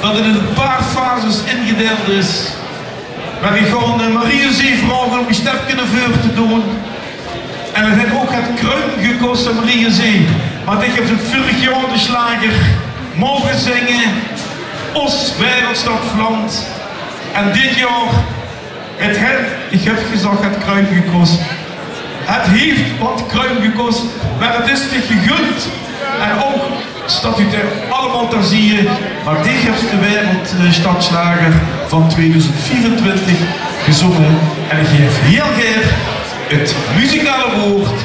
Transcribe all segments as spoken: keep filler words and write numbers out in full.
Dat 't in ein paar fases ingedeild is. Mer ich gaon, eh, Marie-José vraoge óm ein stepke nao veur te doon. En 't haet ouch get kruim gekos, eh, Marie-José. Want ich höb 't vörig jaor de sjlager moge zinge, Os wereldstad vlamt. En dit jaor 't Haet, ich höb gezag, 't haet kruim gekos. 't Haet get kruim gekos, mer 't is dich gegund. En ouch statutair allemaol ter zieje, mer dich höbs de wereldstadsjlager van tweeduizend viefentwintig gezónge. En ich gaef hieël gaer 't muzikale waord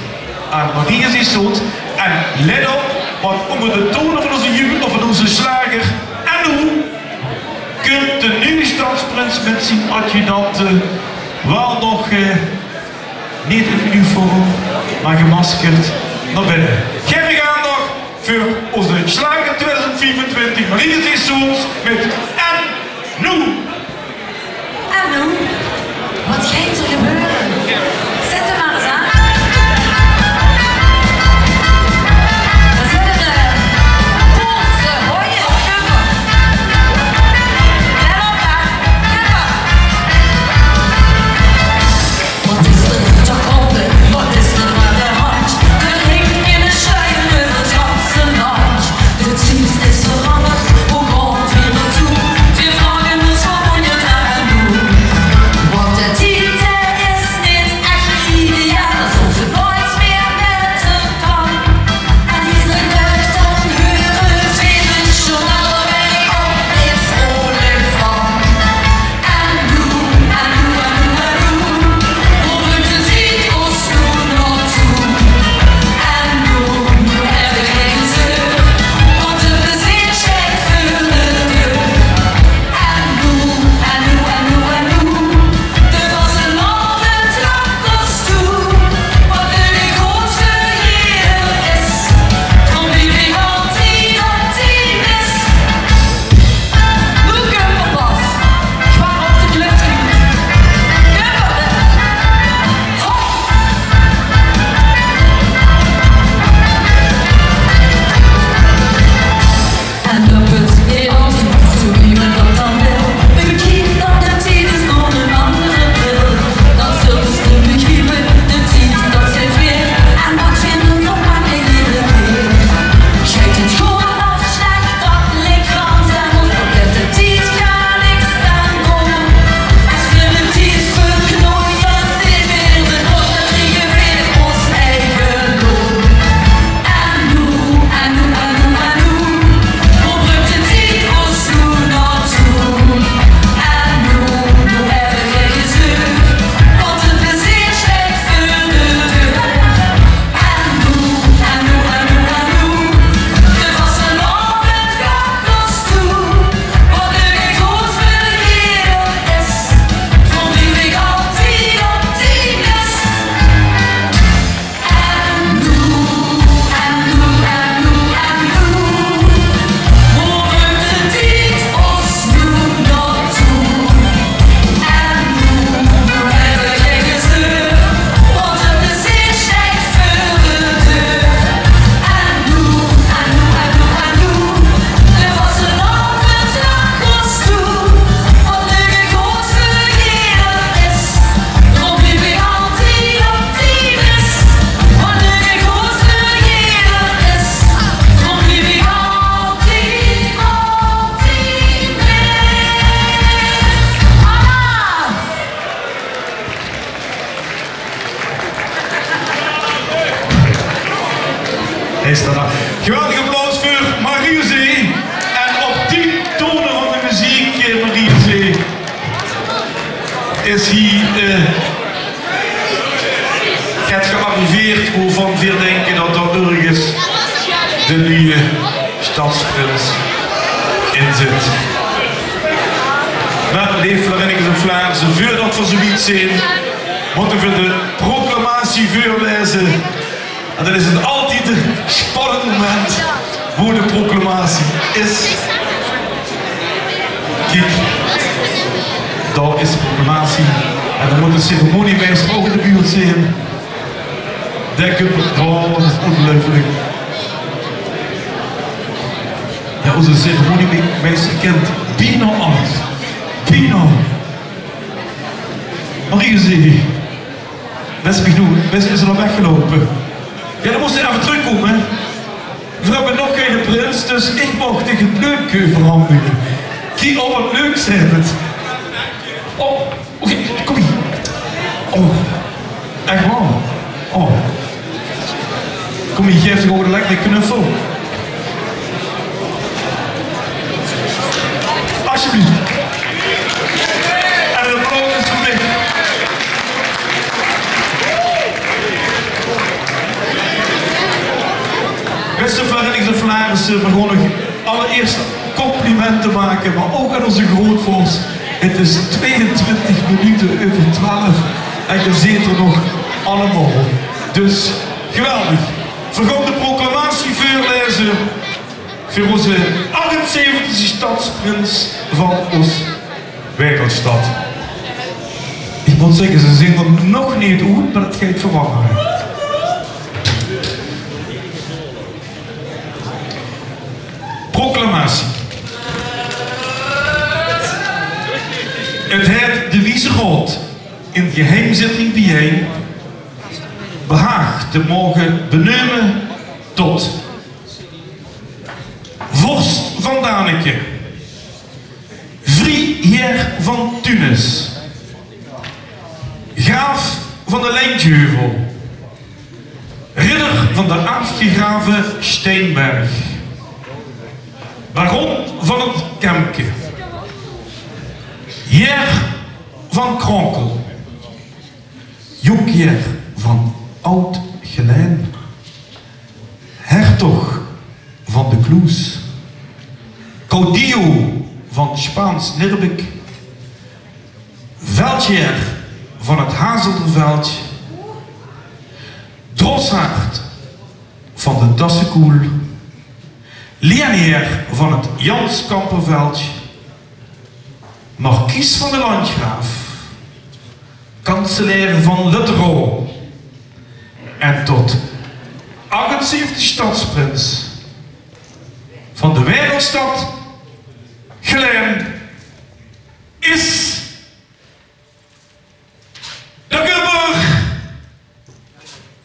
aan Marie-José Soons. En let op, want ónger de toon van ózze jubel, of van ózze sjlager, en noe kump de nuuj sjtadsprins mit zien adjudante waal nog, eh, neet in uniform, mer gemaskerd nao binne. Gaef mich aandach veur ózze sjlager tweeduizend viefentwintig, Marie-José Soons mit En Noe. En noe? Wat geit d'r gebeure? Zèt 'm mer ins aan. Veer zètte de Poolse hoje op. Let op, hè. Let op. Wat is d'r toch gaonde? Wat is d'r aan de handj? D'r hingk eine sjleier euver 't ganse landj. De tied is verangerd, wo gaon veer nao toe? Veer vraoge ós, wo mót 't heen en noe? Want de tied, dae is neet ech ideaal, zoewie 't noeats mieë mit 'm kan. En iedere daag dan heure veer 't journaal, dao waer ich ouch neet vreulich van. En noe, en noe, en noe, en noe, wo bringk de tied ós noe nao toe? En noe, noe höbbe veer gein zeur, want 't plezeer sjteit veur de deur. En noe, en noe, en noe, en noe, de vastelaovend lach ós toe, wat leuk en good veur eder is. Drom blief ich altied optimist. Noe kump 'r pas. Gaon op de klits. Hop. En dan punt neet altied zoewie me dat dan wil. Bekiek dan de tied ins door 'nen andere bril. Dan zöls te begriepe, de tied, dat zeen veer. En wat veer nog make iedere kier. Geit 't good of sjlech, dat ligk gans aan ós. Op de tied kan niks aan doon. Es veer de tied verknoeie, zeen veer de kos, kriege veer ós eige loon. En noe, en noe, en noe, en noe, wo bringk de tied ós noe nao toe? En noe, noe höbbe veer gein zeur, want 't plezeer sjteit veur de deur. En noe, en noe, en noe, en noe, de vastelaovend lach ós toe, wat leuk en good veur eder is. Drom blief ich altied optimist. En noe, en noe, en noe, en noe, wo bringk de tied ós noe nao toe? En noe, noe höbbe veer gein zeur, want 't plezeer sjteit veur de deur. En noe, en noe, en noe, en noe, de vastelaovend lach ós toe, wat leuk en good veur eder is. Drom blief ich altied optimist. Wat leuk en good veur eder is. Drom blief ich altied optimist. Allemaol! Is dat dan? Geweldig applaus veur Marie-José. En op die toon van de meziek, eh, Marie-José, is hie, eh, get gearriveerd wovan veer dinke dat dao örges de nuje sjtadsprins in zit. Mer, leef Flaarinnekes en Flaarisse, veurdat veer zoe wied zeen, mótte veer de proclamatie veurlaeze. En dan is 't altied e spannend moment wo de proclamatie is. Kiek, dao is de proclamatie. En dan mót de ceremoniemeister ouch in de buurt zeen. Dèk op, oh, dat is óngeluifelik. Jao, ózze ceremoniemeister kint Bienao alles. Bienao. Marie-José, bès se mich noe, bès se, is ze al weggeloupe? Jao, dan mós se effe trökkómme, hè. Veer höbbe nog geine prins, dus ich maag dich 't leuk euverhandige. Kiek, oh, wat leuk, zaet 't. Oh, oké, kóm hie. Oh, ech waor? Oh. Kóm hie, gaef dich ouch 'ne lekkere knuffel. Alsjeblieft. En 'n applaus is veur dich. Bèste Flarinnigse, Flaarisse, veer gaon nog allereerst complimente make, mer ouch aan ózze groeatvors. 't Is twieëntwintig minute euver twelf en geer zeet d'r nog allemaol. Dus, geweldig. Veer gaon de proclamatie veurlaeze veur ózze achtenzeventigste stadsprins van ós Waegelstad. Ich mót zègke, ze zeen d'r nog neet oet, mer dat geit verangere. Proclamatie. 't Haet de Wieze Raod in geheimzitting biejein behaag te moge beneume tot vors van Daneke, Vrieheer van Tunes, graaf van de Lentjeheuvel, ridder van de aafgegrave Steinberg, baron van 't Kemke, heer van Kronkel, jonkheer van Oud-Gelaen, hertog van de Kloes, caudillo van Spaans Nirbik, veldheer van 't Hazelderveld, drossaard van de Tassekoel, lienheer van 't Janskamperveld, markies van de Landgraaf, kanseleer van Lutteroo en tot achtenzeventig stadsprins van de waereldstad Gelaen is de Gubber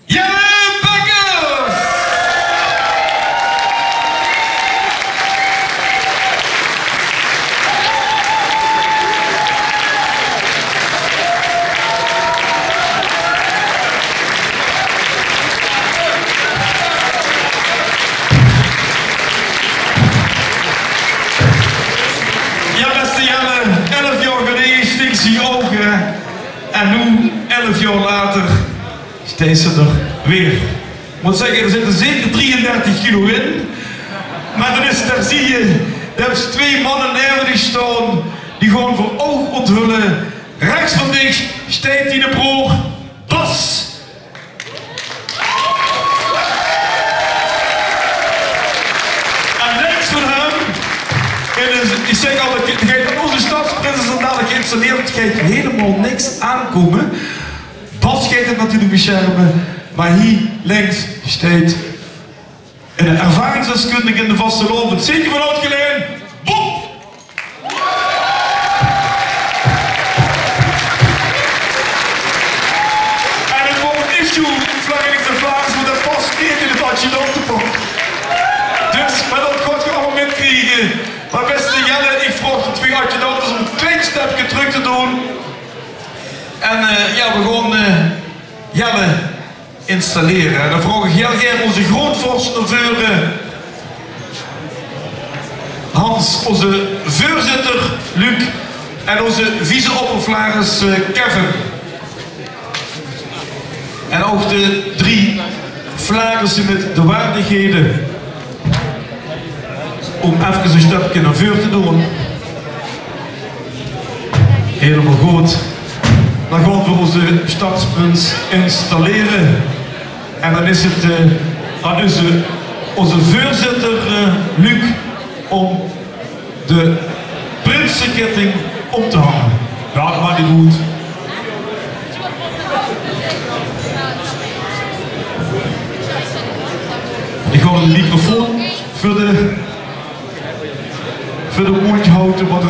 Jelle Bekkers! Jao, bèste Jelle, elf jaor geleje stóngs se hie ouch, hè. En noe, elf jaor later, steis se d'r weer. Ich mót zègke, d'r zitte zeker drieëndertig kilo in. Mer dat is terzijde. D'r höbs twieë manne neve dich staon, die gaon veur oug ónthulle. Rechs van dich steit diene broor Bas. En links van häöm, en ich zègk altied, degene, ózze stadsprins is dalik geïnstalleerd, geit hielemaol niks aankómme. Bas geit 't natuurlik besjerme, mer hie links steit eine ervaringsdeskundige in de vastelaovend, zeker van Oud-Gelaen, Bob! En 't woord issue, Flarinnigse Flaarisse, want dat pas neet in 't adjudantepak. Dus, mer dat gaot geer allemaol mitkriege. Mer bèste Jelle, ich vraog de twieë adjudante óm e klein stepke trök te doon. En, eh, jao, veer gaon, eh, Jelle installere. En dan vraog ich hiel gaer ózze groeatvors nao veure, Hans, ózze veurzitter Luc en ózze vice-opperflaris, eh, Kevin. En ouch de drie flarisse mit de waardighede óm efkes e stepke nao veur te doon. Hielemaol good. Dan gaon v'r ózze stadsprins installere. En dan is 't, eh, aan ózze, ózze veurzitter, eh, Luc, óm de prinsekètting óm te hange. Jao, dat maak neet oet. Ich haoj de microfoon veur de, veur de móndj haoje, want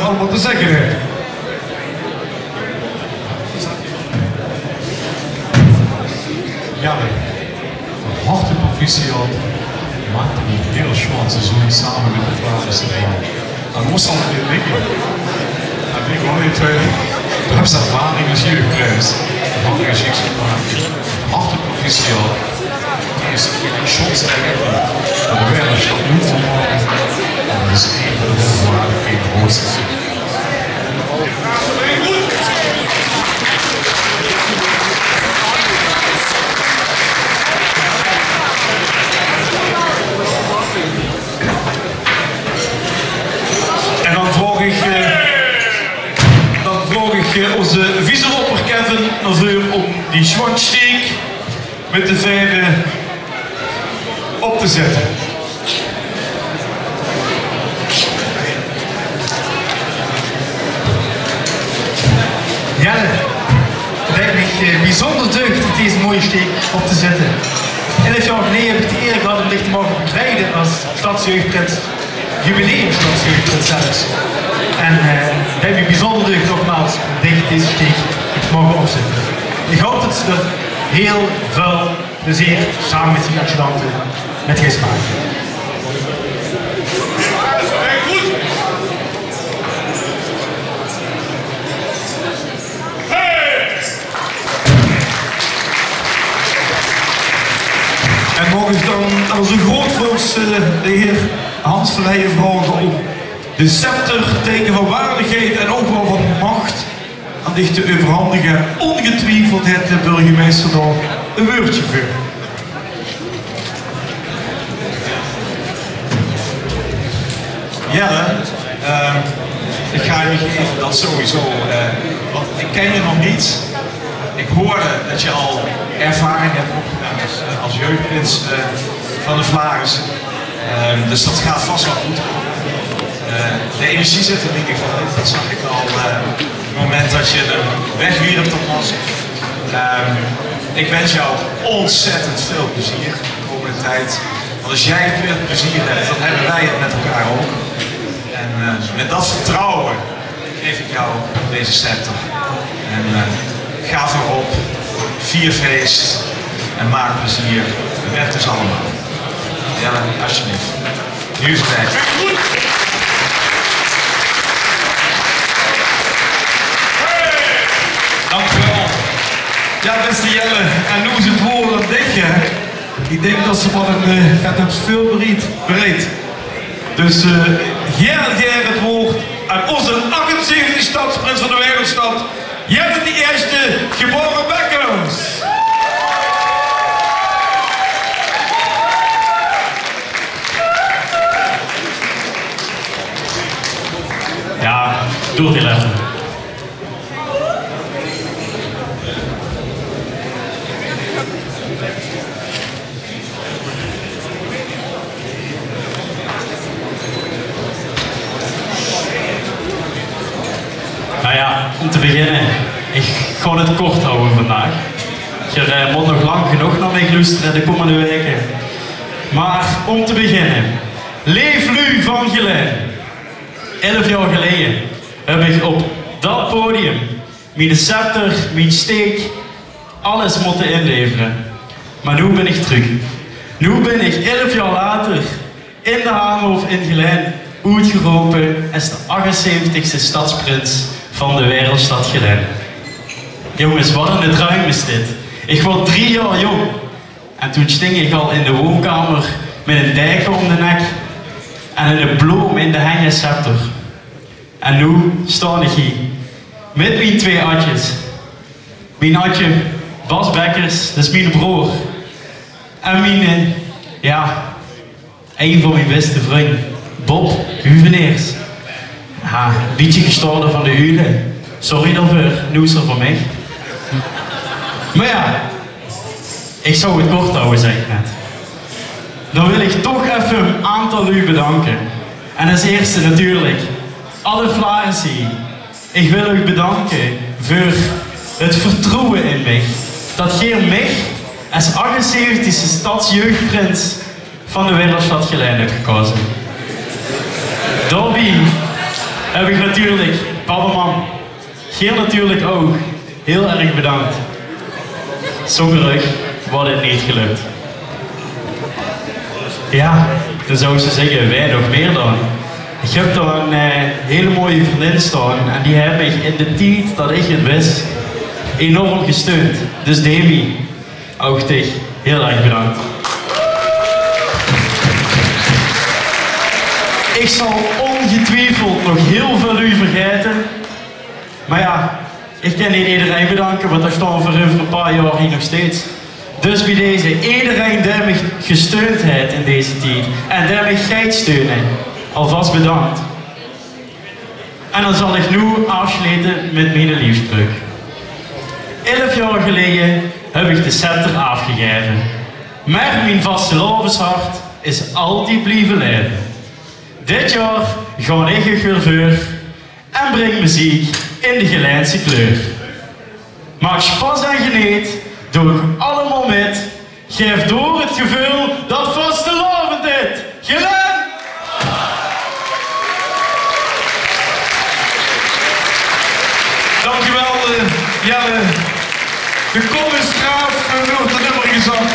Same mit de Flaarisse. Dat mós al ein bietje. Dat bin ich gewoon neet, eh, dat is ervaring es jeugdprins. Dat is ein gesjik van harte proficiat. Dae is sjons eigelik. Dat is ein van de hoogste. En dan vraog ich, eh, dan vraog ich, eh, ózze vice-ropper Kevin nao veur óm die sjoean steek mit de vaere op te zètte. Jelle, 't deit mich, eh, biezónder deug óm dees sjoean steek op te zètte. Elf jaor geleje höb ich de ier gehad óm dich te moge begeleide es stadsjeugdprins. Jubileumstadsjeugdprins zelfs. En, eh, 't deit mich biezónder deug nogmaals óm dich dees steek te moge opzètte. Ich haop det se d'r hieël väöl plezeer same mit dien adjudante mit geis make. En maag ich dan es eine groeatvorst, eh, de hieër Hans Verheijen vraoge óm de scepter, teike van waardigheid en ouch waal van mach, aan dich te euverhandige. Óngetwiefeld haet de burgemeister dao ein wäördje veur. Jelle, eh, ich gaon dich gaeve, det sowieso, eh, want ich ken dich nog neet. Ich huuer det se al ervaring höbs opgedaon es, eh, es jeugdprins, eh, van de Flaarisse. Ehm, dus det geit vas waal good kómme. Eh, de energie zit d'r in eder geval in. Det zag ich al, eh, op 't moment det se de weg hie op de pas. Ehm, ich wins dich óntzèttend väöl plezeer de kómmende tied. Want es dich väöl plezeer höbs, dan höbbe veer 't mit elkaar ouch. En, eh, mit det vertrouwe gaef ich dich deze scepter. En, eh, gaon veurop, vier fees en maak plezeer. Veer wètte 't allemaol. Jelle, alsjeblieft. Noe is 't weg. Dankjewel. Jao, bèste Jelle, en noe is 't waord aan dich, hè. Ich dink det se waal ein, eh, get höbs veurbereid. Bereid. Dus, eh, gaer, gaer 't waord aan ózze achtenzeventigste stadsprins van de Waereldsjtad, Jelle d'n Ierste, gebaore Bekkers. Jao, doot hieël effe. Noe jao, óm te beginne, ich gaon 't kort hawwe vandaag. Geer, eh, mót nog lang genóg nao mich loestere de kómmende waeke. Mer óm te beginne, leef luuj van Gelaen, elf jaor geleje höb ich op det podium miene scepter, mien steek, alles mótte inlevere. Mer noe bin ich trök. Noe bin ich, elf jaor later, in de Haanhof in Gelaen oetgerope es de achtenzeventigste stadsprins van de Waereldsjtad Gelaen. Jónges, waat eine druim is dit. Ich waas drie jaor jónk en toen sting ich al in de woonkamer mit ein dèk óm de nek en eine bloom in de henj es scepter. En noe staon ich hie mit mien twee Atjes. Mien Atje Bas Bekkers, det is miene broor. En mien, eh, jao, ein van mien bèste vrunj, Bob Huveneers. Jao, ein bietje gestaole van de Uule. Sorry daoveur, noe is 'r van mich. Mer jao, ich zou 't kort hawwe, zag ich net. Dan wil ich toch effe ein aantal luuj bedanke. En es ierste natuurlik alle Flaarisse. Ich wil uch bedanke veur 't vertroewe in mich. Det geer mich es achtenzeventigste stadsjeugdprins van de Waereldsjtad Gelaen höb gekaoze. Daobie höb ich natuurlik pap en mam, geer natuurlik ouch, hieël erg bedank. Zónger uch waas dit neet gelök. Jao, Dan zou ze zègke: "Wae nog mieë dan?" Ich höb dao ein eh, hiel moeie vriendin staon en die haet mich in de tied dat ich 't wis enorm gesteund. Dus Demi, ouch dich hiel erg bedank. Ich zal óngetwiefeld nog hiel väöl luuj vergaete, mer jao, ich kin neet ederein bedanke, want dao staon v'r euver e paar jaor hie nog steeds. Dus bie deze, ederein dae mich gesteund haet in deze tied en dae mich geit steune, alvas bedank. En dan zal ich noe aafsjlete mit miene leefspreuk. Elf jaor geleje höb ich de scepter aafgegaeve, mer mien vastelaoveshart is altied blieve laeve. Dit jaor gaon ich uch weer veur en bring meziek in de Gelaense kleur. Maak sjpas en geneet, doot allemaol mit. Gaef door 't geveul dat vastelaovend hit. Gelaen! Dankjewel, eh, Jelle. De kop is graaf, eh, v'r höbbe 't nummer gezag.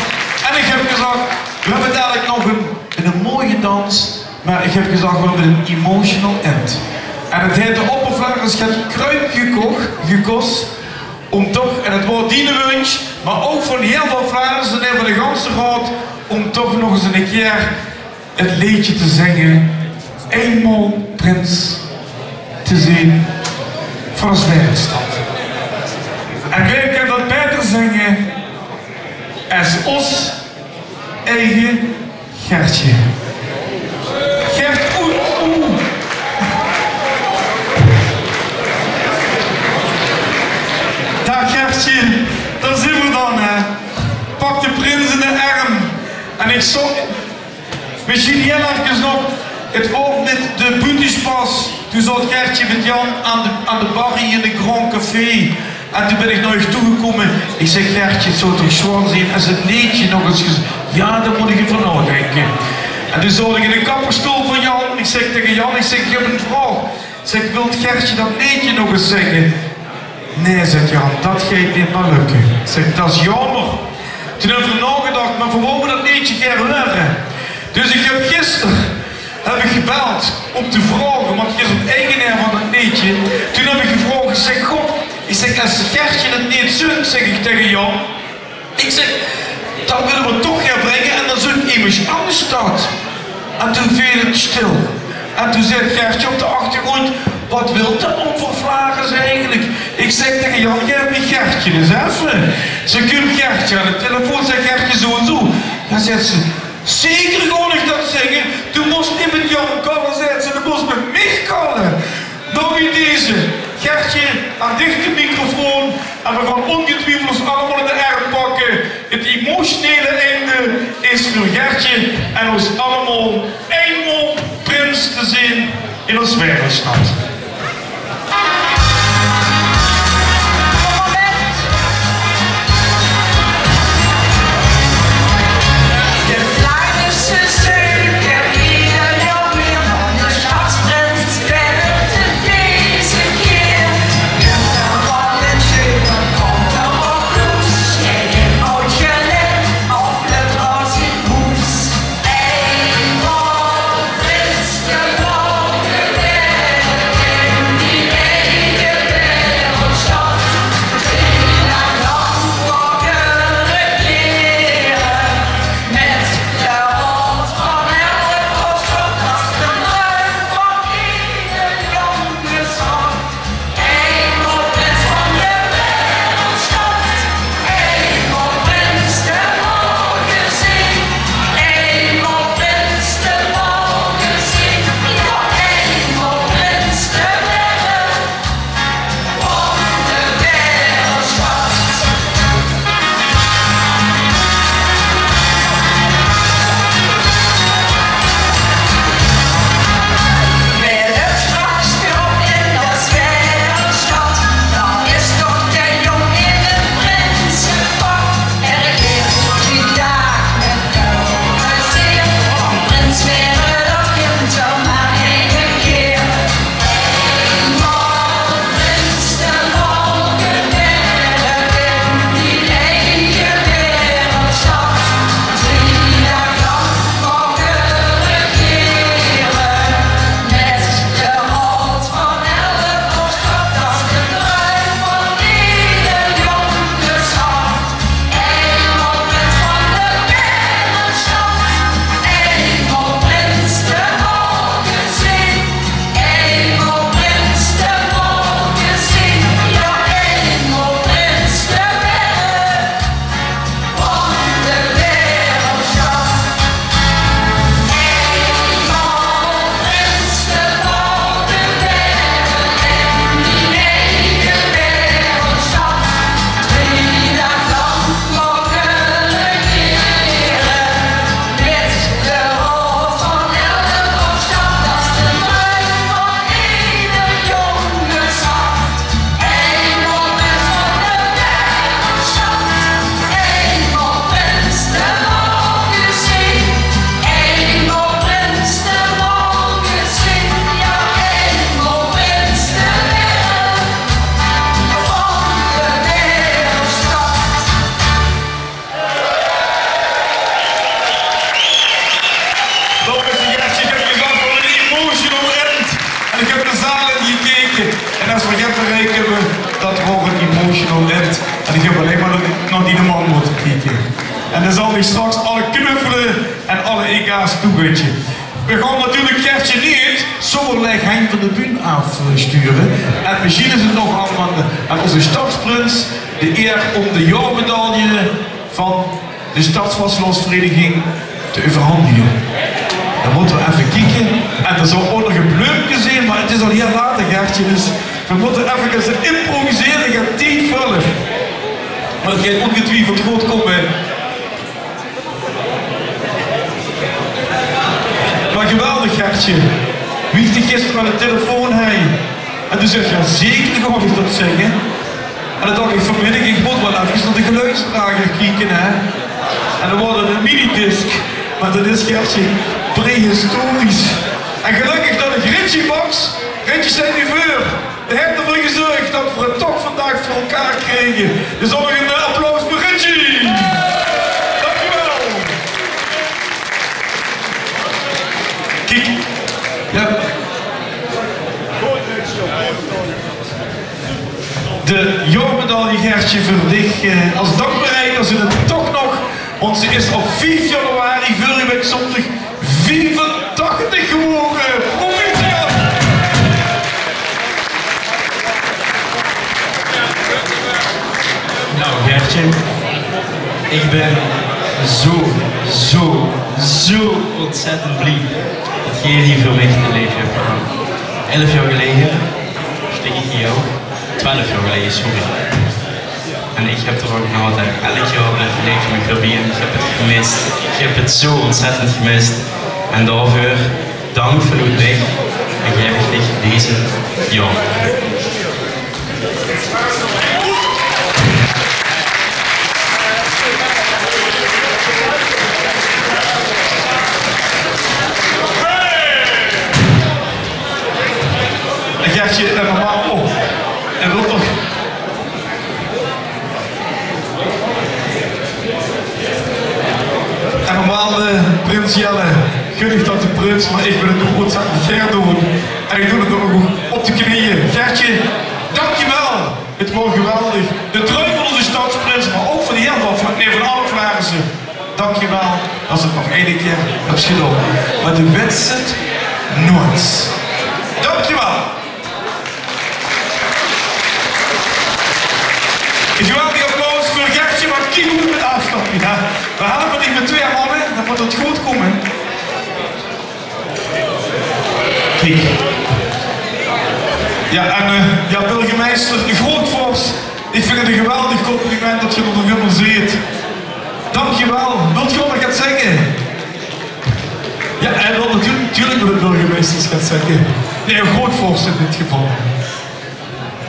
En ich höb gezag, v'r höbbe dalik nog ein, ein moeie dans. Mer ich höb gezag, v'r höbbe ein emotional end. En 't haet de Opperflaarisse get kruip gekoch, gekos, óm toch, en 't waor diene wunsj, mer ouch van hiel väöl Flaarisse en van de ganse raod, óm toch nog ins ein kier 't leedje te zinge: Einmaol prins te zeen van ós Waereldsjtad. En wae kin dat baeter zinge es ós eige Gertje. Gert, oeh, oeh. Daag Gertje, dao zeen v'r dan, hè. Pak de prins in de erm. En ich zów, mesjien hiel efkes nog, 't waor mit de buuttesjpas. Toen zaot Gertje mit Jan aan de, aan de bar in de Grand Café. En toen bön ich nao uch toegekómme. Ich zèk: "Gertje, 't zów toch sjoean zeen es 't leedje nog ins gez-" "Jao, dao mót ich euver naodinke." En toen zaot ich in de kappersjtool van Jan. Ich zèk taenge Jan, ich zèk: "Ich höb ein vraog." Ich zèk: "Wilt Gertje dat leedje nog ins zinge?" "Nae," zaet Jan, "dat geit neet mieë lökke." Ich zèk: "Dat is jaomer." Toen höbbe v'r naogedach, mer v'r wouwe dat leedje gaer heure. Dus ich höb gister höb ich gebeld óm te vraoge, want ich is ouch eigenaer van dat leedje. Toen höb ich gevraog, ich zèk: "Goh," ich zèk, "es Gertje 't neet zunk," zèk ich taenge Jan, ich zèk, "dan wille v'r 't toch herbringe en dan zunk emes angers dat." En toen veel 't sjtil. En toen zaet Gertje op de achtergróndj: "Wat wilt de Opperflaarisse eigelik?" Ich zèk taenge Jan: "Gaef mich Gertje ins effe." Ze kump Gertje aan de telefoon, zaet Gertje: "Zoe en zoe." Jao, zaet ze, "zeker gaon ich dat zinge. Doe mós neet mit Jan kalle," zaet ze, "doe mós mit mich kalle." Noe, bie deze, Gertje, aan dich de microfoon. En v'r gaon óngetwiefeld ós allemaol in de erm pakke. 't Emotionele einde is veur Gertje en ós allemaol: Einmaol prins te zeen in ós Waereldsjtad. Dat waor 'n emotional end. En ich höb allein mer nao, nao diene man mótte kieke. En dae zal mich straks alle knuffele en alle E K's toewensje. Veer gaon natuurlik Gertje neet zomer leeg henj van de bühne aafsture. En mesjien is 't nog aan, aan ózze stadsprins de eer óm de jaormedalje van de stadsvastelaovesvereiniging te euverhandige. Dan mótte veer effe kieke. En d'r zal ouch nog e bleumke zeen, mer 't is al hieël laat, Gertje. Dus veer mótte effe improvisere, get tied vulle. Mer 't geit óngetwiefeld good kómme. Mer geweldig, Gertje. Wie ich dich gister aan de telefoon hei. En doe zags: "Jao, zeker gaon ich dat zinge." En doe dach ich vanmiddig, ich mót waal effe nao de geluidsdrager kieke, hè. En doe waor 't 'ne minidisc, mer dat is, Gertje, prehistorisch. En gelökkig dat ich Richie Baks, Richie zien chauffeur, dae haet d'rveur gezörg dat veer 't toch vandaag veur elkaar krege. Dus ouch nog 'n applaus veur Richie. Dankjewel. Kiek, jao. De jaormedalje, Gertje, veur dich, eh, es dankbaarheid dat se 't toch nog, want ze is op vief januari, vörige waek zóndig, viefentachtig gewore. Proficiat! Nou, Gertje, ich bön zo, zo, zo óntzèttend blie dat geer hie veur mich de leedj höb gehaoje. Elf jaor geleje sting ich hie ouch. Twelf jaor geleje, sorry. En ich höb d'rvan genaote. Elk jaor blief ich mich d'rbie en ich höb 't gemis. Ich höb 't zo óntzèttend gemis. En daoveur dank vanoet mich. En gaef ich dich deze, jao. Gertje, en normaal, oh, en wilt nog. En normaal, eh, prins Jelle, gun ich dat de prins, mer ich wil 't noe óntzèttend gaer doon. En ich doon 't ouch op de kneje. Gertje, dankjewel. 't Waor geweldig. De droum van ózze stadsprins, mer ouch van hieël väöl, van, nae, van alle Klarense. Dankjewel dat se 't nog eine kier höbs gedaon. Mer de wèts 't noeats. Dankjewel. E geweldig applaus veur Gertje, mer kiek wie 't mit aafstap, hè. Veer helpe dich mit twee hanne, dan mót 't good kómme. Kiek. Jao, en, eh, jao, burgemeister, Grootvorst, ich vinj 't e geweldig compliment dat geer d'r nog ummer zeet. Dankjewel. Wilt geer nog get zègke? Jao, hae wilt natuurlik, natuurlik wil de burgemeister get zègke. Nae, Grootvorst in dit geval.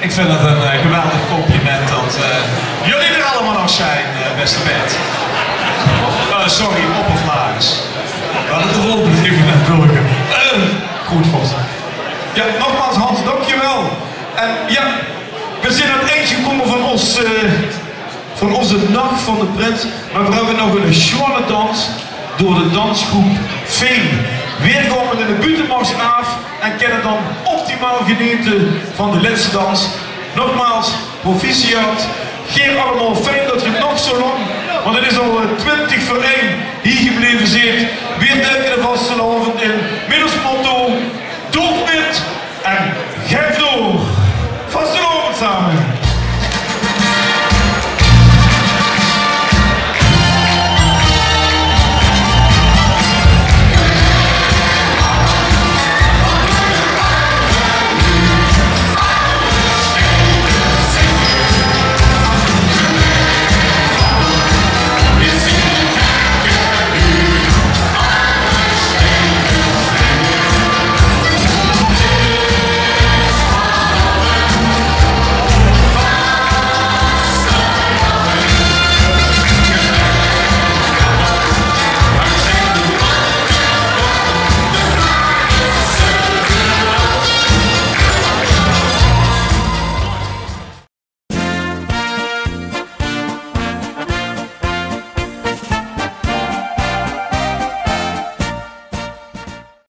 Ich vinj 't e, eh, geweldig compliment dat, eh, geer d'r allemaol nog zeen, eh, bèste Bert. Eh, sorry, oppervlaars. Wat 'n rol beleven en burger. Eh, Grootvorst. Jao, nogmaals Hans, dankjewel. En jao, veer zeen aan 't ind gekómme van ós, eh, van ózze Nach van de Prins, mer veer höbbe nog 'ne sjoeane dans door de dansgroep Veen. Veer gaon mit 'ne buuttemars aaf en kinne dan optimaal genete van de lètste dans. Nogmaals, proficiat. Geer allemaol, fijn dat geer nog zo lang, want 't is al, eh, twintig veur ein, hie gebleve zeet. Veer duke de vastelaovend in mit ós motto: